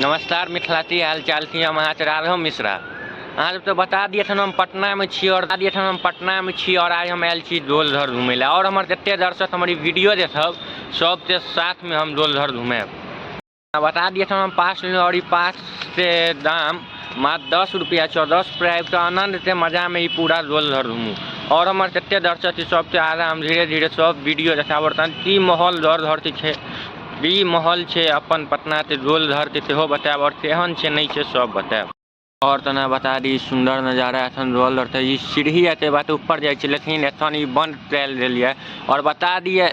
नमस्कार मिथिलाती, हाल चाल की? हम अहाँ राघव मिश्रा। अहाँ सब तो बता दिए हम पटना में छी और दिए हम पटना में छी और आज हम आयल छी दोलधर घूमे ला और हमर जते दर्शक हमर वीडियो देखब सबके साथ में हम दोलधर घुमायब। बता दिए हम पास लेलहुँ और ई पास के दाम मात्र 10 रुपया छै। 10 रुपया आबि कऽ आनंद के मजा में ई पूरा दोलधर घुमू और हमर जते दर्शक छी सबके आगा हम धीरे धीरे सब वीडियो देखाबऽ तहन की माहौल दोलधर के छै, की माहौल छै अपन पटना के दोलधर के सेहो बतायब और केहन छै नहि छै सब बतायब। और तना बता दी सुंदर नज़ारा एखन रोल रहते ई सीढ़ी आते बात ऊपर जाइ छै लेकिन एखन ई बंद कयल गेल ये। और बता दिए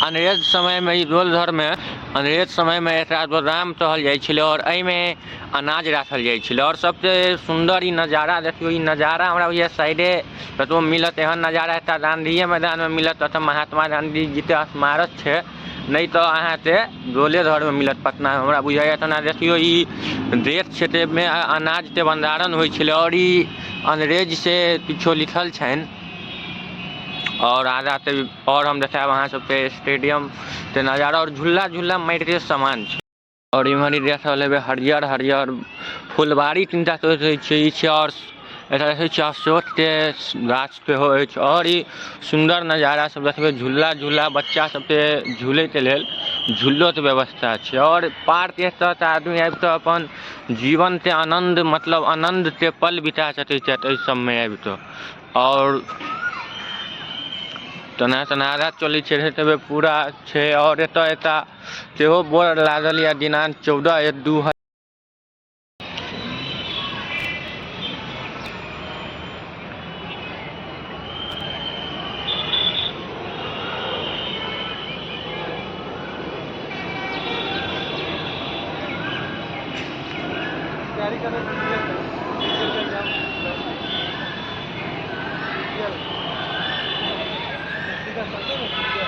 अंग्रेज समय में ई रोलधर में अंग्रेज समय में एकरा गोदाम कहल जाइ छलै और एहिमे अनाज राखल जाइ छलै। और सबसे सुंदर ई नज़ारा देखियौ, ई नज़ारा हमरा होइए साइडे कतौ मिलत एहन नज़ारा एकटा गांधीए मैदान में मिलत अथवा महात्मा गांधी जी के स्मारक छै, नहीं तो अहाँके गोलेधर में मिलत पटना में। हमरा बुझाइए तना देखियौ ई देश क्षेत्र में अनाज के भंडारण होइ छलै और ई अंग्रेज से किछो लिखल छनि। और आधा से और हम देखायब अहाँ सबके स्टेडियम के नज़ारा और झूला झूला मारिते समान छै। और इम्हर ई देख रहल हेबै हरियर हरियर फुलबाड़ी तीनटा से छै ई छै और एतऽ देखै छियै अशोक के गाछ सेहो अछि और ई सुंदर नज़ारा सब देखबै झूला झूला बच्चा सबके झूले के लेल झूलो के व्यवस्था छै। और पार्क एतऽ तऽ आदमी आबि कऽ अपन जीवन के आनंद मतलब आनंद के पल बिता सकै छथि एहि सबमे आबि कऽ। और तना तना चलै छै तबे पूरा छै। और एतऽ एतऽ सेहो बोर्ड लागल यऽ दिनांक 14/1/2000। तैयारी कर रहे हैं एग्जाम सीधा चलते हैं।